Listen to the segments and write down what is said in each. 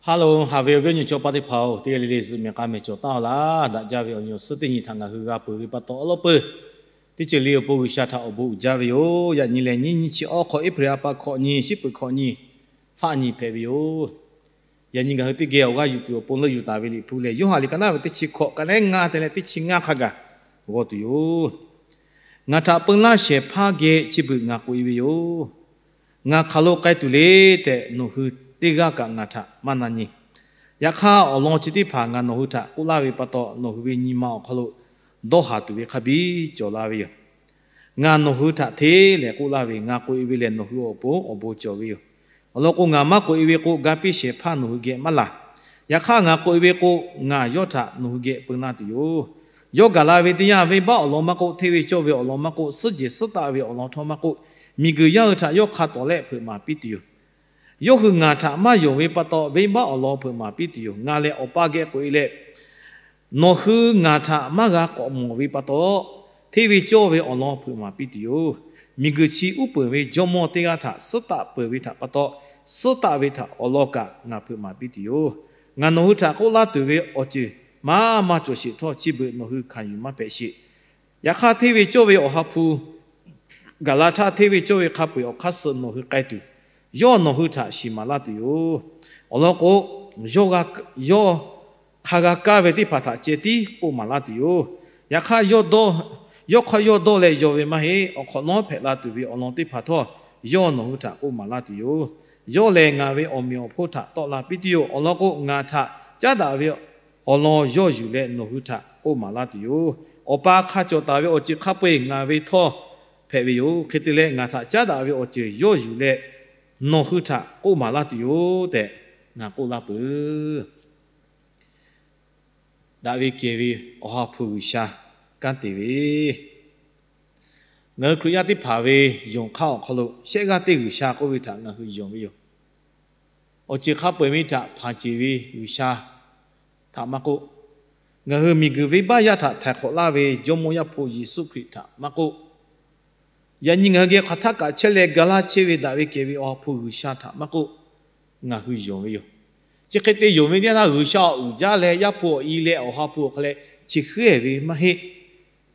Hello, haꞈ ve awˬ viˉ awˬ nyi chaw pa teˇ hpaˍ-oˬ, teˇ g'aˇ le le zuhꞈ mehˍ k'a mehˍ cawˬ taˍ laˇ. Daꞈ jaˇ ve awˬ nyi awˬ suhˉ teˇ nyi htaꞈ ngaˬ hui g'a peuˬ ve pa taw, awˉ lawˉ peuˬ teˇ ceuˬ le awˬ pon G'uiˬsha htaꞈ awˬ bon uiˍ jaˇ ve yoˬ. Yaꞈ nyi lehˬ, nyiˇ nyiˇ chi awˇ hk'awꞈ, April ha pa hkawꞈ nyi, shiˉ peuˬ hkawꞈ nyi, faˆ nyi hpehꞈ ve yoˬ. Yaꞈ nyi ngaˬ hui teˇ geh awˬ g'aˇ yuˬ tuˬ awˬ pon leuˆ yuˬ taˍ ve Liꞈ hpu lehˬ, Yoˇhanˬ liꞈ ka naˉ ve teˇ chi hkawꞈ, ka naˉ ngaˇ te leh teˇ chi ngaˇ hk'a gaˬ g'aw tuˬ yoˬ. Ngaˬ htaꞈ peu laˇ shehˍ hpaˇ geh chi beuꞈ ngaˬ k'oꞈ e ve yoˬ. Ngaˬ hk'aˬ lo k'ai tuˬ le tehꞈ nawˬ hui teˇ g'aˇ kaꞈ ngaˬ htaꞈ maˇ na nyi. Yaꞈ hk'aˇ, awˬ lawn chi teˇ hpaˍ ngaˬ nawˬ hui htaꞈ k'oˆ laˇ ve pa taw, nawˬ hui ve nyi ma awˬ hk'aw lo dawˇ haˍ tuˬ ve hk'a biˇ cawˬ la ve yoˬ. Ngaˬ nawˬ hui htaꞈ hteˇ lehˍ k'oˆ laˇ ve, ngaˬ k'oꞈ e ve lehˬ nawˬ hui awˬ pon awˬ bon cawˬ ve yoˬ. Awˬ lawn k'o, ngaˬ maˇ k'oꞈ e ve k'o, ga piˇ shehˍ hpaˇ nawˬ hui geh maˇ laˬ. Yaꞈ hk'aˇ, ngaˬ k'oꞈ e ve k'o, ngaˬ yawˇ htaꞈ nawˬ hui geh peu laˇ tuˬ yoˬ. Yawˇ gaˬ la ve teˇ yanˇ, venˇbaˆ awˬ lawn maˇ k'oˆ, hteˇ ve cawˇ ve awˬ lawn maˇ k'oˆ, suhˉ jehˬ suhˉ taˆ ve awˬ lawn htawˇ maˇ k'oˆ, miˬguiˬ yaˇ hui htaꞈ yawˇ hk'a tawˍ lehˆ hpeuꞈ maˍ piˇ tuˬ yoˬ. Yawˇ hui ngaˬ htaꞈ maˇ yonˍ ve pa taw, venˇbaˆ awˬ lawn hpeuꞈ maˍ piˇ tuˬ yoˬ. Ngaˬ lehˬ Awˬ pa geh k'oꞈ e leh, nawˬ hui ngaˬ htaꞈ maˇ g'a k'awꞈ mawˬ ve pa taw, hteˇ ve cawˇ ve awˬ lawn hpeuꞈ maˍ piˇ tuˬ yoˬ. Miˬguiˬ chi uˉ peunˍ ve jawˇmawˇ teˇ g'aˇ htaꞈ suhˉ taˆ peuˬ ve htaꞈ pa taw, suhˉ taˆ ve htaꞈ awˬ lawn kaꞈ ngaˬ hpeuꞈ maˍ piˇ tuˬ yoˬ. Ngaˬ nawˬ hui htaꞈ k'oˆ laˇ tuˬ ve awˬ ceuˬ maˇ maˇ cawˬ sheˍ htawˇ, chi beuꞈ nawˬ hui hkanˍ yuˬ maˇ hpehꞈ sheˍ. Yaꞈ hk'aˇ, hteˇ ve cawˇ ve Awˬ ha hpu gaˬ la htaˇ, hteˇ ve cawˇ ve hk'a peu-eˬ awˬ hk'aˇ suh nawˬ hui k'ai tuˬ, yawˇ nawˬ hui htaꞈ shiˍ maˍ laˇ tuˬ yoˬ. Awˬ lawn k'o, yawˇ hk'a g'a kaˇ ve teˇ hpaˍ htaꞈ ceh tiˉ k'oˆ maˍ laˇ tuˬ yoˬ. Yaꞈ hk'aˇ, yawˇ hk'aˇ yawˇ dawˇ leh yaw ve maˇ heˆ. Awˬ hk'awꞈ nawˉ hpehꞈ la tuˬ ve awˬ lawn teˇ hpaˍ htawˇ, yawˇ nawˬ hui htaꞈ k'oˆ maˍ laˇ tuˬ yoˬ. Yawˇ lehˬ ngaˬ ve awˬ meꞈ awˬ hponˇ htaꞈ tawˆ la piˇ tuˬ yoˬ. Awˬ lawn k'o, ngaˬ htaꞈ caˉ daꞈ ve awˬ lawn yawˇ yuˬ leh nawˬ hui htaꞈ k'oˆ maˍ laˇ tuˬ yoˬ. Awˬ pa hk'a cawˬ taˍ ve awˬ ceuˬ hk'a peu-eˬ ngaˬ ve htawˇ hpehꞈ ve yoˬ. Hk'e te leh, ngaˬ htaꞈ caˉ daꞈ ve awˬ ceuˬ yawˇ yuˬ leh nawˬ hui htaꞈ k'oˆ maˍ laˇ tuˬ yoˬ tehꞈ ngaˬ k'oˆ laˇ peuˬ. Daꞈ ve kehˬ ve Awˬ ha hpu G'uiˬsha kanˉ te ve, ngaˬ hui Hkriꞈ yaˇ teˇ hpaˍ ve yonˍ hk'aˇ awˬ hk'aw lo shehˆ g'aˇ teˇ G'uiˬsha k'oˆ ve htaꞈ ngaˬ hui yonˍ ve yoˬ. Awˬ ceuˬ hk'a peu-eˬ ve htaꞈ hpanˍ ceˬ ve G'uiˬsha htaꞈ maˇ k'oˆ, ngaˬ hui miˬguiˬ venˇbaˆ yaˇ htaꞈ htaiˍ hk'awꞈ laˇ ve Jawˇmawˇ Yaˇ hpu Yeˍsuˆ Hkriꞈ htaꞈ maˇ k'oˆ, yaꞈ nyi ngaˬ hui geh hk'aˬ htaˇ kaꞈ chehˇ leh ga laˇ chehˇ ve daꞈ ve kehˬ ve Awˬ ha hpu G'uiˬsha htaꞈ maˇ k'oˆ, ngaˬ hui yonˍ ve yoˬ. Chi hk'e te yonˍ ve teˇ yanˇ htaˇ, G'uiˬsha awˬ uiˍ jaˇ leh Yaˇ hpu awˬ i leh Awˬ ha hpu awˬ hk'a leh chi hk'e ve maˇ heˆ.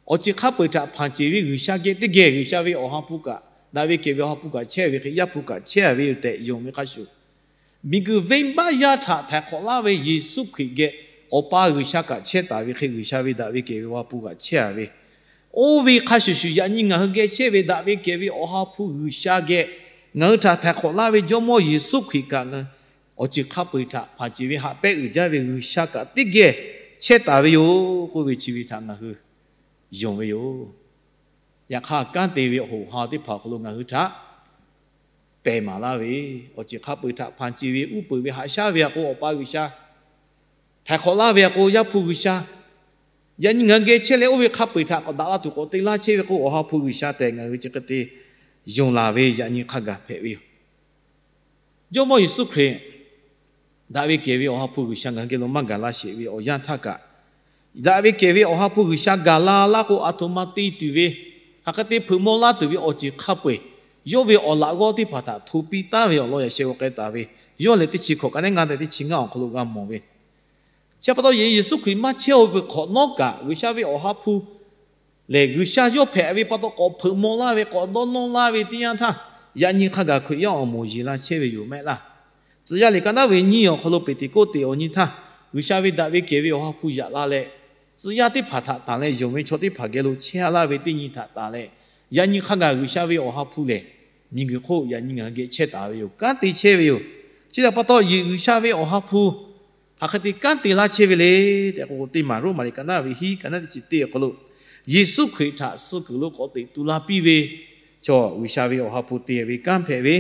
Awˬ ceuˬ hk'a peu-eˬ htaꞈ hpanˍ ceˬ ve G'uiˬsha geh teˇ geh G'uiˬsha ve Awˬ ha hpu kaꞈ, daꞈ ve kehˬ ve Awˬ ha hpu kaꞈ chehˇ ve hk'e, Yaˇ hpu kaꞈ chehˇ ve yoˬ tehꞈ yonˍ ve hk'a shuˍ, miˬguiˬ venˇbaˆ yaˇ htaꞈ htaiˍ hk'awꞈ laˇ ve Yeˍsuˆ Hkriꞈ geh Awˬ pa G'uiˬsha kaꞈ chehˇ taˍ ve hk'e, G'uiˬsha ve daꞈ ve kehˬ ve Awˬ ha hpu kaꞈ chehˇ ve, oˇ ve hk'a shuˍ shuˍ, yaꞈ nyi ngaˬ hui geh chehˇ ve daꞈ ve kehˬ ve Awˬ ha hpu G'uiˬsha geh ngaˬ hui htaꞈ htaiˍ hk'awꞈ laˇ ve Jawˇmawˇ Yeˍsuˆ Hkriꞈ kaꞈ, awˬ ceuˬ hk'a peu-eˬ htaꞈ hpanˍ ceˬ ve haꞈ pehnˇ uiˍ jaˇ ve G'uiˬsha kaꞈ teˇ geh chehˇ taˍ ve yoˬ k'oˆ ve chi ve htaꞈ ngaˬ hui yonˍ ve yoˬ. Yaꞈ hk'aˇ, kanˉ te ve awˬ hoꞈ ha teˇ hpaˍ awˬ hk'aw lo ngaˬ hui htaꞈ pehˬ maˍ laˇ ve, awˬ ceuˬ hk'a peu-eˬ htaꞈ hpanˍ ceˬ ve uˉ peunˍ ve haꞈ shaˉ ve a k'o Awˬ pa G'uiˬsha, htaiˍ hk'awꞈ laˇ ve a k'o Yaˇ hpu G'uiˬsha, yaꞈ nyi ngaˬ hui geh chehˇ leh oˇ ve hk'a peu-eˬ htaꞈ k'awꞈ daꞈ la tuˬ k'awꞈ te laˇ chehˇ ve k'o Awˬ ha hpu G'uiˬsha tehꞈ ngaˬ hui chi hk'e te yonˍ laˬ ve yaꞈ nyi hk'a gaˬ hpehꞈ ve yoˬ. Jawˇmawˇ Yeˍsuˆ Hkriꞈ daꞈ ve kehˬ ve Awˬ ha hpu G'uiˬsha ngaˬ hui geh lo maˇ gaˬ la sheˍ ve awˬ yanˇ htaˇ kaꞈ, daꞈ ve kehˬ ve Awˬ ha hpu G'uiˬsha gaˬ la laˇ k'o, a htoꞈ ma te tuˬ ve, hk'aˬ hk'e te hpeuꞈ maw laˇ tuˬ ve awˬ ceuˬ hk'a peu-eˬ, yawˇ ve awˬ laꞈ g'awˇ teˇ hpaˍ htaꞈ hto piˇ taˉ ve awˬ lawn yaꞈ sheh g'aw k'ai taˍ ve, yawˇ lehˬ teˇ chi hkawꞈ ka naˉ ngaˇ te teˇ chi ngaˇ awˬ hk'aw lo g'a mawˬ ve. Chi pa taw, Yeˍsuˆ Hkriꞈ maˇ chehˇ-oˬ ve hk'awꞈ nawˉ kaꞈ, G'uiˬsha ve Awˬ ha hpu lehˬ, G'uiˬsha yawˇ hpehꞈ ve pa taw k'awꞈ hpeuꞈ maw laˇ ve, k'awꞈ dawˇ nawˇ laˇ ve teˇ yanˇ htaˇ, yaꞈ nyi hk'a gaˬ Hkriꞈ yaˇ awˬ moˍ yeˬ la chehˇ ve yoˬ mehˆ laˇ. Tcuh yaˇ liꞈ ka naˉ ve nyiˇ awˬ hk'aw lo Peˍteˍkoˆteˍ awˬ nyi htaˇ, G'uiˬsha ve daꞈ ve kehˬ ve Awˬ ha hpu yaꞈ la leh, tcuh yaˇ teˇ hpaˍ htaꞈ tanˬ leh yonˍ ve chaw teˇ hpaˍ geh lo chehˇ laˇ ve teˇ nyi htaꞈ tanˬ leh, yaꞈ nyi hk'a gaˬ G'uiˬsha ve Awˬ ha hpu lehˬ, miˬguiˬ hk'oˆ yaꞈ nyi ngaˬ hui geh chehˇ taˍ ve yoˬ. Kanˉ te chehˇ ve yoˬ. Chi htaꞈ pa taw, G'uiˬsha ve Awˬ ha hpu hk'aˬ hk'e te kanˉ te laˇ chehˇ ve le tehꞈ k'o, teˇ maˬ Roˉmaꞈ liꞈ ka naˉ ve hiˉ ka naˉ teˇ chi teˇ awˬ hk'aw lo, Yeˍsuˆ Hkriꞈ htaꞈ suh kuiˬ lo k'awꞈ teꞈ tu la piˇ ve chaw, G'uiˬsha ve Awˬ ha hpu te ve kanˉ hpehꞈ ve,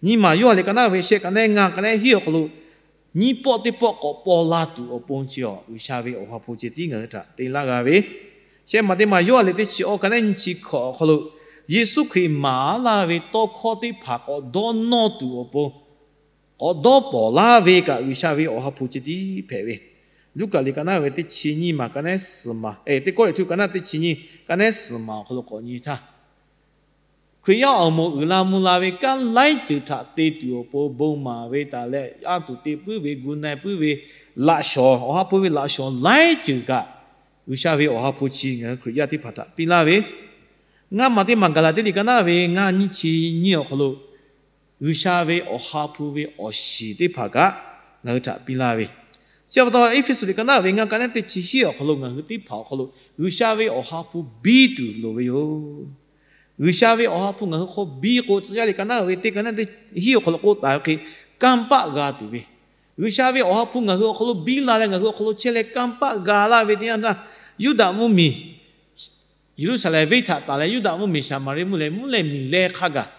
nyiˇ maˬ Yoˇhanˬ liꞈ ka naˉ ve shehˆ ka naˉ ngaˇ ka naˉ hiˉ awˬ hk'aw lo, nyiˇ pawˆ teˇ pawˆ k'awꞈ paw la tuˬ awˬ pon chi a, G'uiˬsha ve Awˬ ha hpu ceh tiˉ ngaˬ hui htaꞈ te laˇ g'a ve, shehˆ maˬ teˇ maˬ Yoˇhanˬ liꞈ teˇ chi awˬ ka naˉ nyiˇ chi hkawꞈ awˬ hk'aw lo, Yeˍsuˆ Hkriꞈ maˍ laˇ ve tawˇ hkawˇ teˇ hpaˍ k'awꞈ dawˇ nawˇ tuˬ awˬ pon k'awꞈ dawˇ pawˍ laˇ ve kaꞈ, G'uiˬsha ve Awˬ ha hpu ceh tiˉ hpehꞈ ve. Luˉkaꞈ liꞈ ka naˉ ve teˇ chi nyiˇ maˬ ka naˉ suhˍ maˬ, Teˇ Kawˇrenˍhtuˆ ka naˉ teˇ chi nyiˇ ka naˉ suhˍ maˬ awˬ hk'aw lo k'awꞈ nyi htaˇ, Hkriꞈ yaˇ awˬ moˍ uiˍ la mvuh la ve kanˉ laiˉ ceuˬ htaꞈ te tuˬ awˬ pon bon maˍ ve taˍ leh, anˇ tuˬ te puiˉ ve, gu na-e puiˉ ve laꞈ shawˍ, awˬ ha hpu ve laꞈ shawˍ laiˉ ceuˬ kaꞈ, G'uiˬsha ve Awˬ ha hpu chi ngaˬ hui Hkriꞈ yaˇ teˇ hpaˍ htaꞈ piˇ laˇ ve, ngaˇ maˬ teˇ maˬ Gaˍlaˍtiˆ liꞈ ka naˉ ve ngaˇ nyiˇ chi nyiˇ awˬ hk'aw lo, G'uiˬsha ve Awˬ ha hpu ve awˬ shiˍ teˇ hpaˍ kaꞈ ngaˬ hui htaꞈ piˇ laˇ ve, chi pa taw Eˇfeˇsuꞈ liꞈ ka naˉ ve ngaˇ ka naˉ teˇ chi hiˉ awˬ hk'aw lo ngaˬ hui teˇ hpaˍ awˬ hk'aw lo G'uiˬsha ve Awˬ ha hpu biˇ tuˬ loˍ ve yoˬ. G'uiˬsha ve Awˬ ha hpu ngaˬ hui hk'aw biˇ k'o, Tcuh yaˇ liꞈ ka naˉ ve teˇ ka naˉ teˇ hiˉ awˬ hk'aw lo k'oˆ taˍ ve hk'e, kanˇ paˆ g'a tuˬ ve, G'uiˬsha ve Awˬ ha hpu ngaˬ hui awˬ hk'aw lo biˇ la leh ngaˬ hui awˬ hk'aw lo chehˇ leh kanˇ paˆ g'a laˇ ve teˇ yanˇ htaˇ, Yuˇdaꞈ mvuhˇmiˬ Yeˍruˆsaˍlehnˍ venˇ htaꞈ tanˬ leh Yuˇdaꞈ mvuhˇmiˬ Saˍmaˍriˆ mvuhˇ leh mvuhˇ leh miˬ leh hk'a gaˬ,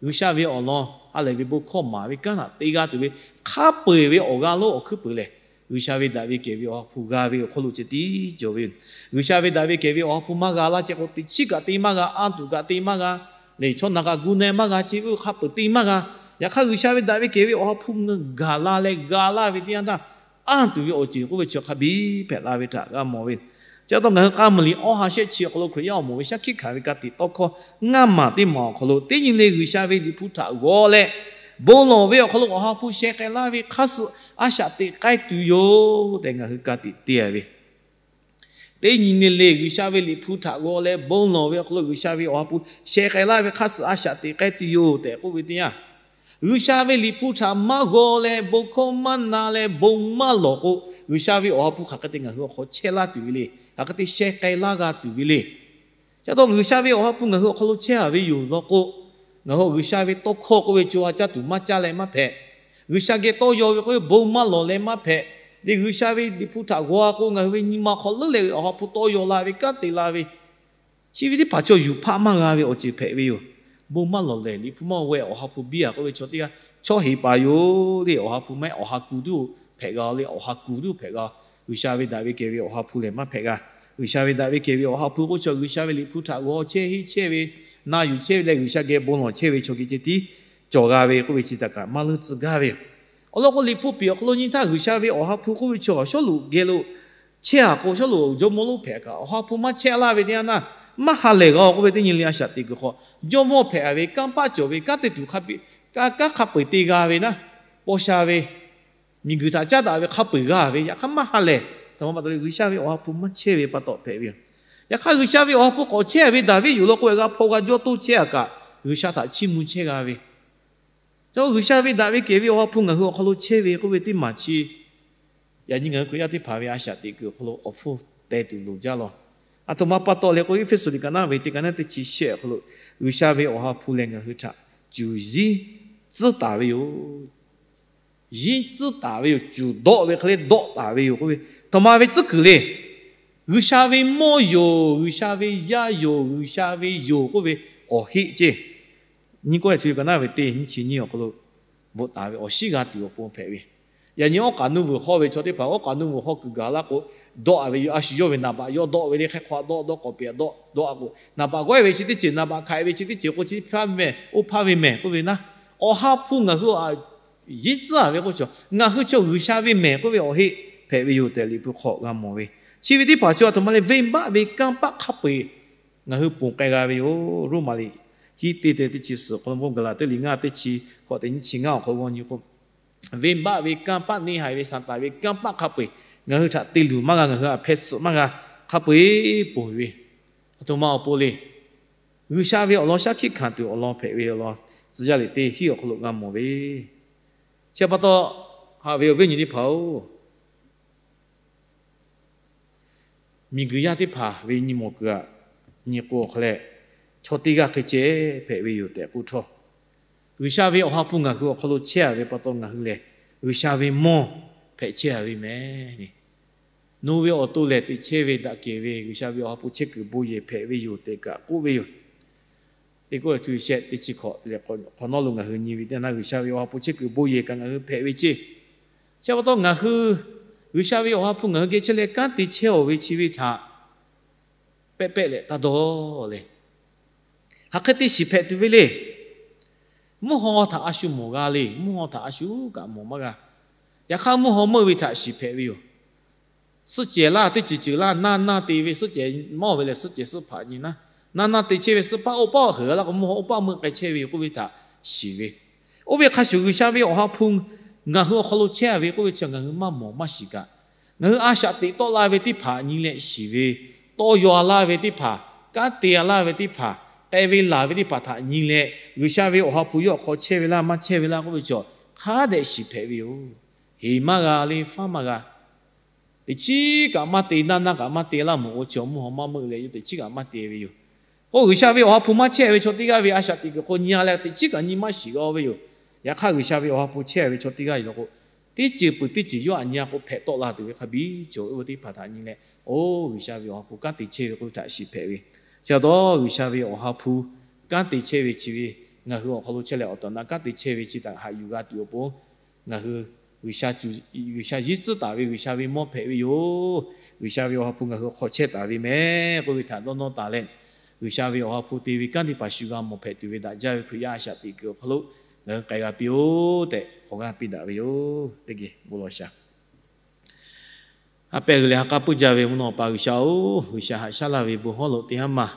G'uiˬsha ve awˬ lawn ha lehˬ ve bon hkawˇ maˍ ve kanˉ htaꞈ te g'a tuˬ ve, hk'a peu-eˬ ve awˬ g'aˇ lonˉ awˬ hkuiˉ peuˬ lehˬ, G'uiˬsha ve daꞈ ve kehˬ ve Awˬ ha hpu g'a ve awˬ hk'aw lo ceh tiˉ cawˬ ve yoˬ. G'uiˬsha ve daꞈ ve kehˬ ve Awˬ ha hpu maˇ g'a laˇ ceh k'o, teꞈ chiˉ kaꞈ te maˇ g'a, anˇ tuˬ kaꞈ te maˇ g'a, lehˬ chaw naˬ kaꞈ gu na-e maˇ g'a, chi ve hk'a peu-eˬ te maˇ g'a. Yaꞈ hk'aˇ G'uiˬsha ve daꞈ ve kehˬ ve Awˬ ha hpu ngaˬ hui gaˬ la leh g'a laˇ ve teˇ yanˇ htaˇ, anˇ tuˬ ve awˬ ceuˬ k'oˆ ve chi hk'a biˇ hpehꞈ la ve htaꞈ g'a mawˬ ve. Chi pa taw ngaˬ hui k'a muiˬ liꞈ awˇ ha shehˆ chi awˬ hk'aw lo Hkriꞈ yaˇ awˬ moˍ ve shaˉ hkiˆ hkanˍ ve ka tiꞈ tawˇ hkawˇ ngaˇ maˬ teˇ maˬ awˬ hk'aw lo, teˇ nyi le G'uiˬsha ve Liꞈ hpu htaꞈ g'aw leh bon lawˬ ve awˬ hk'aw lo Awˬ ha hpu sheh k'ai laˇ ve hk'aˇ suh a shaꞈ teꞈ k'ai tuˬ yoˬ tehꞈ ngaˬ hui ka tiꞈ te-a ve. Teˇ nyi le le G'uiˬsha ve Liꞈ hpu htaꞈ g'aw leh bon lawˬ ve awˬ hk'aw lo G'uiˬsha ve Awˬ ha hpu sheh k'ai laˇ ve hk'aˇ suh a shaꞈ teꞈ k'ai tuˬ yoˬ tehꞈ k'oˆ ve teˇ yanˇ, G'uiˬsha ve Liꞈ hpu htaꞈ maˇ g'aw leh bon hkawˇ maˇ na leh bon maˇ lawˬ k'o, G'uiˬsha ve Awˬ ha hpu hk'aˬ hk'e te ngaˬ hui awˬ hk'aw chehˇ laˇ tuˬ ve le. Hk'aˬ hk'e te sheh k'ai laˇ g'a tuˬ ve le. Chi pa taw G'uiˬsha ve Awˬ ha hpu ngaˬ hui awˬ hk'aw lo chehˇ-a ve yoˬ law k'o, ngaˬ hui G'uiˬsha ve tawˇ hkawˇ k'oˆ ve co ha caˇ tuˬ maˇ caˇ leh maˇ hpehꞈ. G'uiˬsha geh tawˇ yaw ve k'oˆ ve bon maˇ lawˬ leh maˇ hpehꞈ. Lehˬ G'uiˬsha ve Liꞈ hpu htaꞈ g'aw-a k'o, ngaˬ hui ve nyi ma hk'aw leuˉ leh Awˬ ha hpu tawˇ yaw la ve kanˉ te la ve, chi ve teˇ hpaˍ chaw yuˬ hpaˆ maˇ g'a ve awˬ ceuˬ hpehꞈ ve yoˬ. Bon maˇ lawˬ lehˬ, Liꞈ hpu maˇ g'aw-e, Awˬ ha hpu biˇ-a k'oˆ ve chaw teˇ g'aˇ chaw heˍ paˍ yoˬ le. Awˬ ha hpu maˇ heˆ, awˬ ha kuˬ tuˬ hpehꞈ g'a le. Awˬ ha kuˬ tuˬ hpehꞈ g'a. G'uiˬsha ve daꞈ ve kehˬ ve Awˬ ha hpu lehˬ maˇ hpehꞈ g'a. G'uiˬsha ve daꞈ ve kehˬ ve Awˬ ha hpu k'oˆ ve chaw G'uiˬsha ve Liꞈ hpu htaꞈ g'aw chehˇ henˇ chehˇ ve, na yuˬ chehˇ ve leh G'uiˬsha geh bon lawˬ chehˇ ve chaw geh ceh tiˉ cawˬ g'a ve k'oˆ ve chi htaꞈ kaꞈ maˇ leuˉ tcuh gaˇ ve yoˬ. Awˬ lawn k'o, Liꞈ hpu piˍ awˬ hk'aw lo nyi htaˇ G'uiˬsha ve Awˬ ha hpu k'oˆ ve chaw Sawˉluꞈ geh lo chehˇ-a k'o, Sawˉluꞈ jawˇmawˇ lonˉ hpehꞈ kaꞈ Awˬ ha hpu maˇ chehˇ laˇ ve teˇ yanˇ htaˇ, maˇ ha lehˬ g'a k'oˆ ve teˇ nyi le a shaꞈ teꞈ kuiˬ hk'aw jawˇmawˇ hpehꞈ-a ve kanˇ paˆ cawˬ ve kanˉ te tuˬ hk'a biˇ, kanˉ hk'a peu-eˬ te g'a ve naˉ, paw sha ve, miˬguiˬ htaꞈ caˉ daꞈ ve hk'a peu-eˬ g'a ve, yaꞈ hk'aˇ maˇ ha lehˬ. Htaꞈ ma pa taw leh G'uiˬsha ve Awˬ ha hpu maˇ chehˇ ve pa taw hpehꞈ ve yoˬ. Yaꞈ hk'aˇ G'uiˬsha ve Awˬ ha hpu k'awꞈ chehˇ ve Daˍviˆ yoˬ law k'o, g'a hpaw g'a jawˇ toˇ chehˇ-a kaꞈ, G'uiˬsha htaꞈ chiˇ mvuh chehˇ g'a ve, G'uiˬsha ve daꞈ ve kehˬ ve Awˬ ha hpu ngaˬ hui awˬ hk'aw lo chehˇ ve k'oˆ ve teˇ maˬ chi, yaꞈ nyi ngaˬ hui Hkriꞈ yaˇ teˇ hpaˍ ve a shaꞈ teꞈ kuiˬ awˬ hk'aw lo awˬ hpfuhˇ teh tuˬ loˍ jaˇ law. Aˬ htoꞈ ma pa taw leh k'o, Eˇfeˇsuꞈ liꞈ ka naˉ ve teˇ ka naˉ teˇ chi shehˆ awˬ hk'aw lo, G'uiˬsha ve Awˬ ha hpu lehˬ ngaˬ hui htaꞈ cuˬ yiˉ tcuhˉ taˍ ve yoˬ. Yiˉ tcuhˉ taˍ ve yoˬ. Cuˬ dawˆ ve hk'e le dawˆ taˍ ve yoˬ k'oˆ ve, aˬ htoꞈ ma ve tcuhˉ kuiˬ le. G'uiˬsha ve mawˇ yoˬ, G'uiˬsha ve yaˇ yoˬ, G'uiˬsha ve yoˬ k'oˆ ve awˬ heˆ ceˇ. Nyiˇ Kawˇrenˍhtuˆ ka naˉ ve teˇ nyiˇ chi nyiˇ awˬ hk'aw lo bvuhꞈ taˍ ve awˬ shiˉ g'a tuˬ awˬ pon hpehꞈ ve. Yaꞈ nyi awˉ k'aꞈ nuˇ vuiˬ hawˇ ve chaw teˇ hpaˍ awˉ k'aꞈ nuˇ vuiˬ hawˇ kuiˬ gaˬ laˇ k'o, dawˆ-a ve yoˬ. A shu yawˇ ve naˍ baꞈ yawˇ dawˆ ve le, hk'e hk'aw dawˆ dawˆ k'awꞈ peꞈ dawˆ dawˆ-a k'o, naˍ baꞈ g'awehˇ ve chi teˇ ceuˬ, naˍ baꞈ hkanˍ ve chi teˇ ceuˬ k'o, chi hpaˇ ve mehˬ, oˇ hpaˇ ve mehˬ k'oˆ ve naˉ, Awˬ ha hpu ngaˬ hui yiˉ tcuhˉ-a ve k'oˆ ve chaw, ngaˬ hui chaw G'uiˬsha ve mehˬ k'oˆ ve awˬ heˆ hpehꞈ ve yoˬ tehꞈ Liꞈ hpu hk'aw g'a mawˬ ve. Chi ve teˇ hpaˍ chaw aˬ htoꞈ ma leh venˇbaˆ ve kanˇ paˆ hk'a peu-eˬ ngaˬ hui ponˬ k'ai g'a ve yoˬ. Roˉmaꞈ liꞈ hiˆ teˇ te teˇ chi suhˍ awˬ hk'aw lo, Gaˍlaˍtiˆ liꞈ ngaˇ teˇ chi hkawꞈ teꞈ nyiˇ chi ngaˇ awˬ hk'aw lo g'aw nyi k'o, venˇbaˆ ve kanˇ paˆ, neˇ haiˬ ve Saˍtanˍ ve kanˇ paˆ hk'a peu-eˬ ngaˬ hui htaꞈ te luˬ maˇ g'a, ngaˬ hui htaꞈ hpeh suhˍ maˇ g'a, hk'a peu-eˬ ponˬ ve. Aˬ htoꞈ ma awˬ pon le. G'uiˬsha ve awˬ lawn shaˉ hkiˆ hkanˍ tuˬ awˬ lawn hpehꞈ ve awˬ lawn, Tcuh yaˇ liꞈ teˇ hiˆ awˬ hk'aw lo g'a mawˬ ve. Chi pa taw, haꞈ ve awˬ viˉ awˬ nyi teˇ hpaˍ-oˬ, miˬguiˬ yaˇ teˇ hpaˍ ve nyi mawˬ kuiˬ-aꞈ, nyi k'o awˬ hk'a leh, chaw teˇ g'aˇ hk'e ceh hpehꞈ ve yoˬ tehꞈ k'oˆ htawˇ, G'uiˬsha ve Awˬ ha hpu ngaˬ hui awˬ hk'aw lo chehˇ-a ve pa taw ngaˬ hui lehˬ, G'uiˬsha ve mawˇ hpehꞈ chehˇ-a ve mehˍ. Nawˬ hui ve awˬ to lehˬ teꞈ chehˇ ve daꞈ kehˬ ve G'uiˬsha ve Awˬ ha hpu chehˇ kuiˬ bon yehˬ hpehꞈ ve yoˬ tehꞈ kaꞈ k'oˆ ve yoˬ. Teˇ kawˆ leh htu shehˆ teˇ chi hkawꞈ te leh, hk'awꞈ nawˉ lo ngaˬ hui nyi ve teˇ naˇ G'uiˬsha ve Awˬ ha hpu chehˇ kuiˬ bon yehˬ kaꞈ ngaˬ hui hpehꞈ ve ceˇ. Chi pa taw ngaˬ hui G'uiˬsha ve Awˬ ha hpu ngaˬ hui geh chehˇ leh kanˉ te chehˇ-aˬ ve chi ve htaꞈ pehˆ pehˆ leh taˇ dawˇ le. Hk'aˬ hk'e te shiˍ hpehꞈ tuˬ ve le. Mvuhˇ haw htaꞈ a shu mawˬ g'a le. Mvuhˇ haw htaꞈ a shu kaꞈ mawˬ maˇ g'a. Yaꞈ hk'aˇ mvuhˇ haw meuˇ ve htaꞈ shiˍ hpehꞈ ve yoˬ. Suhˆ cehˬ laˇ, teˇ ceuˬ ceuˬ laˇ, naˇ naˇ te ve suhˆ cehˬ maˇ-oˬ ve lehˬ, suhˆ cehˬ suhˆ hpaꞈ nyi naˉ, Naˇ naˇ te chehˇ ve suhˉ paˆ oˇ paˆ heuˬ laˇ k'o, mvuhˇ haw oˇ paˆ meuˆ k'ai chehˇ ve yoˬ k'oˆ ve htaꞈ shiˍ ve. Oˇ ve hk'a shuˍ G'uiˬsha ve Awˬ ha hpu ngaˬ hui awˬ hk'aw lo chehˇ ve k'oˆ ve chi ngaˬ hui maˇ mawˬ maˇ shiˍ kaꞈ, ngaˬ hui a shaꞈ teꞈ tawˆ la ve teˇ hpaˍ nyi leh shiˍ ve, tawˇ yaw a laˇ ve teˇ hpaˍ, kanˉ te a laˇ ve teˇ hpaˍ, k'ai ve laˬ ve teˇ hpaˍ htaꞈ nyi leh, G'uiˬsha ve Awˬ ha hpu yawˇ awˬ hk'aw chehˇ ve laˇ maˇ chehˇ ve laˇ k'oˆ ve chi hk'a dehꞈ shiˍ hpehꞈ ve yoˬ. Heˍ maˇ g'a le, faˉ maˇ g'a. Teꞈ chiˉ kaꞈ maˇ te, naˇ naˇ kaꞈ maˇ te laˇ mawˬ k'o, chi awˬ mvuhˇ haw maˇ meuˆ leh yawˇ teꞈ chiˉ kaꞈ maˇ te ve yoˬ. K'o, G'uiˬsha ve Awˬ ha hpu maˇ chehˇ ve chaw teˇ g'aˇ ve a shaꞈ teꞈ kuiˬ hk'aw nyi a leh teꞈ chiˉ kaꞈ nyi maˇ shiˍ g'a ve yoˬ. Yaꞈ hk'aˇ, G'uiˬsha ve Awˬ ha hpu chehˇ ve chaw teˇ g'aˇ yoˬ law k'o, teˇ ceuˬ peuˬ teˇ ceuˬ yawˇ aꞈ nyi a k'o hpehꞈ tawˆ la tuˬ ve hk'a biˇ cawˬ ve teˇ hpaˍ htaꞈ nyi leh, oˇ G'uiˬsha ve Awˬ ha hpu kanˉ te chehˇ ve k'oˆ ve htaꞈ shiˍ hpehꞈ ve. Chi pa taw, G'uiˬsha ve Awˬ ha hpu kanˉ te chehˇ ve chi ve ngaˬ hui awˬ hk'aw lo chehˇ leh awˬ tehˬ awˬ na kanˉ te chehˇ ve chi htaꞈ haꞈ yuˬ g'a tuˬ awˬ pon, ngaˬ hui G'uiˬsha yinˉ tcuhˉ taˍ ve G'uiˬsha ve mawˇ hpehꞈ ve yoˬ. G'uiˬsha ve Awˬ ha hpu ngaˬ hui awˬ hk'aw chehˇ taˍ ve meh k'oˆ ve htaꞈ dawˇ nawˇ taˍ leh, G'uiˬsha ve Awˬ ha hpu te ve kanˉ teˇ hpaˍ shu g'a mawˬ hpehꞈ tuˬ ve daꞈ jaˇ ve Hkriꞈ yaˇ a shaꞈ teꞈ kuiˬ awˬ hk'aw lo ngaˬ hui k'ai g'a piˇ-oˆ tehꞈ awˬ g'aˇ piˇ daꞈ ve yoˬ. Teˇ geh bon lawˬ shaˍ. A pehˇ g'uiˬ leh ha k'aˉ puiˉ jaˇ ve mvuhˇ naw pa G'uiˬsha-oˬ, G'uiˬsha haꞈ shaˉ laˇ ve bon hawˉ lo teˇ haˉ maˬ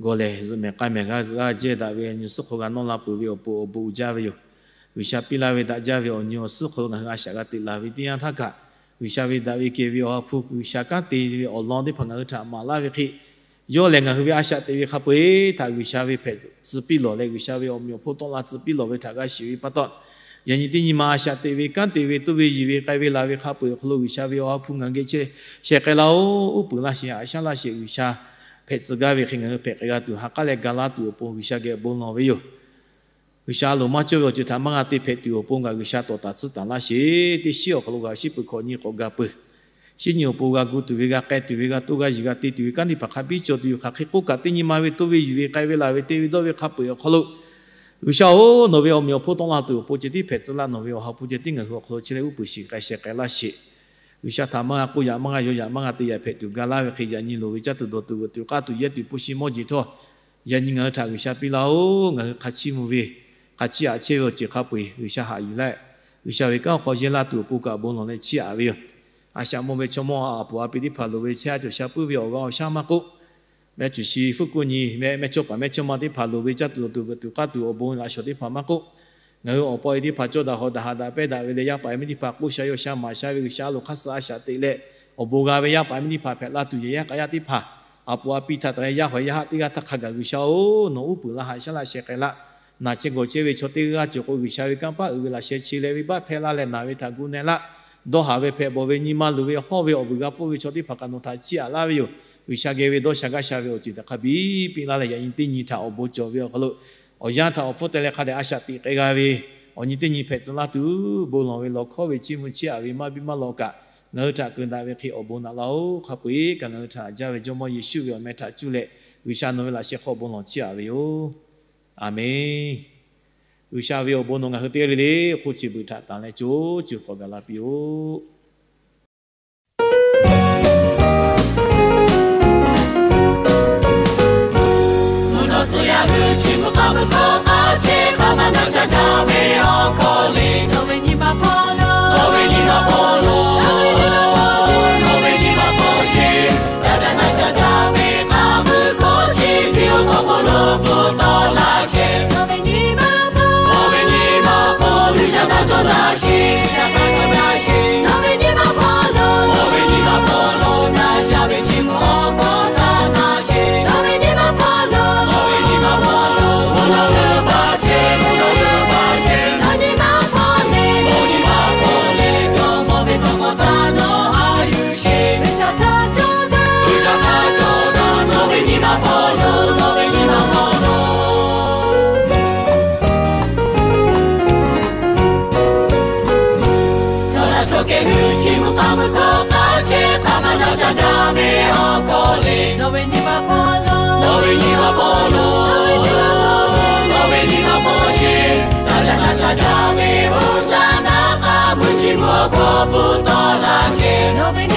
gawˬ lehˬ, zuhꞈ mehˍ k'ai mehˍ g'a zuhꞈ g'a jehˇ daꞈ ve nyi suhˉ hk'aw g'a nawˇ la peuˬ ve awˬ pon awˬ bon uiˍ jaˇ ve yoˬ. G'uiˬsha piˇ laˇ ve daꞈ jaˇ ve awˬ nyi awˬ suhˉ hk'aw lo ngaˬ hui a shaꞈ g'a teꞈ laˬ ve teˇ yanˇ htaˇ kaꞈ, G'uiˬsha ve daꞈ ve kehˬ ve Awˬ ha hpu G'uiˬsha kanˉ te ve awˬ lawn teˇ hpaˍ ngaˬ hui htaꞈ maˍ laˇ ve hk'e, yawˇ lehˬ ngaˬ hui ve a shaꞈ teꞈ ve hk'a peu-eˬ htaꞈ G'uiˬsha ve hpehꞈ tcuh piˇ lawˬ leh, G'uiˬsha ve awˬ meꞈ awˬ hponˇ tawˆ la tcuh piˇ lawˬ ve htaꞈ g'a shiˍ ve pa taw, yaꞈ nyi teˇ nyi ma a shaꞈ teꞈ ve kanˉ te ve toˇ ve yuˬ ve k'ai ve laˬ ve hk'a peu-eˬ awˬ hk'aw lo G'uiˬsha ve Awˬ ha hpu ngaˬ hui geh chehˇ sheh k'ai laˇ-oˬ. Uˉ peunˍ laˇ sheˍ, haꞈ shaˉ laˇ sheˍ, G'uiˬsha hpehꞈ tcuh gaˇ ve hk'e ngaˬ hui hpehꞈ k'ai g'a tuˬ ha k'aˉ leh ga laˇ tuˬ awˬ pon G'uiˬsha geh bon lawˬ ve yoˬ. G'uiˬsha a loˍ maˇ cawˇ ve awˬ ceuˬ htaꞈ maˇ g'a te hpehꞈ tuˬ awˬ pon kaꞈ G'uiˬsha tawˍ taˍ tsuhˇ taˍ laˇ sheˍ. Teˇ shiˉ awˬ hk'aw lo g'a shiˉ peuˬ hkawꞈ nyi k'awꞈ ga peuˬ. Shiˉ nyi awˬ pon g'a gu tuˬ ve, g'a k'ai tuˬ ve, g'a toˇ g'a yiˬ g'a te tuˬ ve kanˉ teˇ hpaˍ hk'a biˇ cawˬ tuˬ yoˬ. Hk'aˬ hk'e k'oˆ kaꞈ teˇ nyi ma ve toˇ ve yuˬ ve k'ai ve laˬ ve te ve dawˇ ve hk'a peu-eˬ awˬ hk'aw lo, G'uiˬsha-oˬ, nawˬ ve awˬ meꞈ awˬ hponˇ tawˆ la tuˬ awˬ pon ceh tiˉ hpehꞈ tcuh laˇ. Nawˬ ve Awˬ ha hpu ceh tiˉ ngaˬ hui awˬ hk'aw lo chehˇ leh uˉ peunˍ shiˍ k'ai sheh k'ai laˇ sheˍ. G'uiˬsha htaꞈ maˇ g'a k'oˆ yaꞈ maˇ g'a yaw yaꞈ maˇ g'a te yaꞈ hpehꞈ tuˬ ga laˇ ve hk'e, yaꞈ nyi loˍ ve caˇ tuˬ dawˬ tuˬ veuꞈ tuˬ k'aˇ tuˬ yehˇ tuˬ hpu shi mawˇ jeˬ htawˇ, yaꞈ nyi ngaˬ hui htaꞈ G'uiˬsha piˇ laˇ-oˬ. Ngaˬ hui hk'a chiˇ mvuh ve, hk'a chiˇ aꞈ chehˇ ve awˬ ceuˬ hk'a peu-eˬ G'uiˬsha haꞈ yuˬ leh, G'uiˬsha ve kanˉ awˬ hk'aw yehˇ laˇ tuˬ awˬ pon kaꞈ bon lawˬ leh chiˇ aꞈ ve yoˬ. A shaꞈ mawˇ ve chaw mawˇ a puˍ a pi teˇ hpaˍ loˍ ve chehˇ a cawˬ sha puiˉ ve awˬ g'aˇ awˬ shaˉ maˇ k'oˆ, mehˆ cuˬ shi hpfuhˆ kuˇ nyi mehˆ, mehˆ chawˇ paˍ mehˆ chawˇ ma teˇ hpaˍ loˍ ve caˇ tuˬ dawˬ tuˬ veuꞈ tuˬ k'aˇ tuˬ awˬ bon laꞈ shawˍ teˇ hpaˍ maˇ k'oˆ, ngaˬ hui awˬ paw e teˇ hpaˍ cawˇ daꞈ hawˍ daꞈ haꞈ daꞈ pehˇ daꞈ ve leh yaˇ paˍ yaˇ miˇ teˇ hpaˍ k'oˆ sha yaw sha maˍ sha ve G'uiˬsha a loˍ hk'aˇ suh a shaꞈ teꞈ leh, awˬ bon g'a ve yaˇ paˍ yaˇ miˇ teˇ hpaˍ hpehꞈ la tuˬ yehˬ yaˇ k'a yaˇ teˇ hpaˍ, a puˍ a pi htaꞈ taˍ leh yaˇ hawˍ yaˇ haˆ teˇ g'aˇ htaˇ hk'a gaˬ G'uiˬsha-oˬ, nawˬ uˉ peunˍ laˇ haꞈ shaˉ laˇ sheh k'ai laˇ. Naˬ chehˇ gawˬ chehˇ ve chaw teˇ g'aˇ cawˬ k'o, G'uiˬsha ve kanˇ paˆ uiˍ ve laꞈ sheh che leh venˇbaˆ hpehˇ laˇ leh naˬ ve htaꞈ gu na-e laˇ. Dawˇ haˍ ve hpehꞈ bawˬ ve nyi ma luˬ ve hawˇ ve awˬ vuiˬ g'a pfuhˇ ve chaw teˇ hpaˍ kaꞈ nawˬ htaꞈ chiˇ aꞈ laˇ ve yoˬ. G'uiˬsha geh ve dawˇ sha gaˇ sha ve awˬ ceuˬ htaꞈ hk'a biˇ piˇ laˇ leh, yaꞈ nyi teˇ nyi htaꞈ awˬ bon cawˬ ve awˬ hk'aw lo awˬ yanˇ htaꞈ awˬ hpfuhˇ te leh hk'a dehꞈ a shaꞈ teꞈ k'ai g'a ve, awˬ nyi teˇ nyi hpehꞈ tcuh laˇ tuˬ bon lawˬ ve lawˬ hkawˇ ve chiˇ mvuh chiˇ aꞈ ve maˇ biˇ maˇ lawꞈ kaꞈ, ngaˬ hui htaꞈ keunˍ daꞈ ve hk'e awˬ bon naꞈ laˇ-oˬ. Hk'a peu-eˬ kaꞈ ngaˬ hui htaꞈ haꞈ jaˇ ve Jawˇmawˇ Yeˍsuˆ ve awˬ meh htaꞈ cuˇ leh, G'uiˬsha nawˬ ve laꞈ sheh hk'aw bon lawˬ chiˇ aꞈ ve yoˬ. Aˬmenˍ. G'uiˬsha ve awˬ bon nawˬ ngaˬ hui teˇ g'aˇ le le hk'oˆ chi beuꞈ htaꞈ tanˬ leh co co k'awꞈ gaˬ la piˇ-oˆ. Mvuhˇ naw tcuh yaˇ hui chi mvuhˇ hk'aˇ mvuhˇ hkawˇ k'aˇ chehˇ hk'a ma na sha jaˇ ve awˬ hkawˇ le. Nawˬ ve nyi ma hpawˇ lo, nawˬ ve nyi ma hpawˇ lo, nawˬ ve nyi ma hpawˇ sheˍ. Yaˇ htaꞈ na sha jaˇ ve hk'a mvuhˇ hkawˇ chi, Ziˍonˍ awˬ hk'aw lo bvuhꞈ tawˆ laˇ chehˇ. Nawˬ ve nyi ma hpawˇ, nawˬ ve nyi ma hpawˇ G'uiˬsha htaꞈ cawˬ daꞈ sheˍ, G'uiˬsha htaꞈ cawˬ daꞈ sheˍ. Nawˬ ve nyi ma hpawˇ lo, nawˬ ve nyi ma hpawˇ lo na sha ve chi mvuhˇ awˬ hkawˇ htaꞈ na sheˍ. Nawˬ ve nyi ma hpawˇ lo, nawˬ ve nyi ma hpawˇ lo, mvuhˇ naw g'uiˇ baˬ chehˇ, mvuhˇ naw g'uiˇ baˬ chehˇ. Nawˬ nyi ma hpawˇ le, nawˬ nyi ma hpawˇ le, Jawˇmawˇ ve tawˇ hkawˇ htaꞈ nawˬ haꞈ yuˬ sheˍ. G'uiˬsha htaꞈ cawˬ daꞈ, G'uiˬsha htaꞈ cawˬ daꞈ, nawˬ ve nyi ma hpawˇ lo, nawˬ ve nyi ma hpawˇ lo. Chaw yaˇ chaw kehˬ hui chi mvuhˇ hk'aˇ mvuhˇ hkawˇ k'aˇ chehˇ hk'a ma na sha jaˇ ve awˬ hkawˇ le. Nawˬ ve nyi ma hpawˇ lo, nawˬ ve nyi ma hpawˇ lo, nawˬ ve nyi ma hpawˇ sheˍ. Yaˇ htaꞈ na sha jaˇ ve Hoˍsaˍnaˆ k'a mvuhˇ chi mvuhˇ awˬ hkawˇ bvuhꞈ tawˆ laˇ chehˇ. Nawˬ ve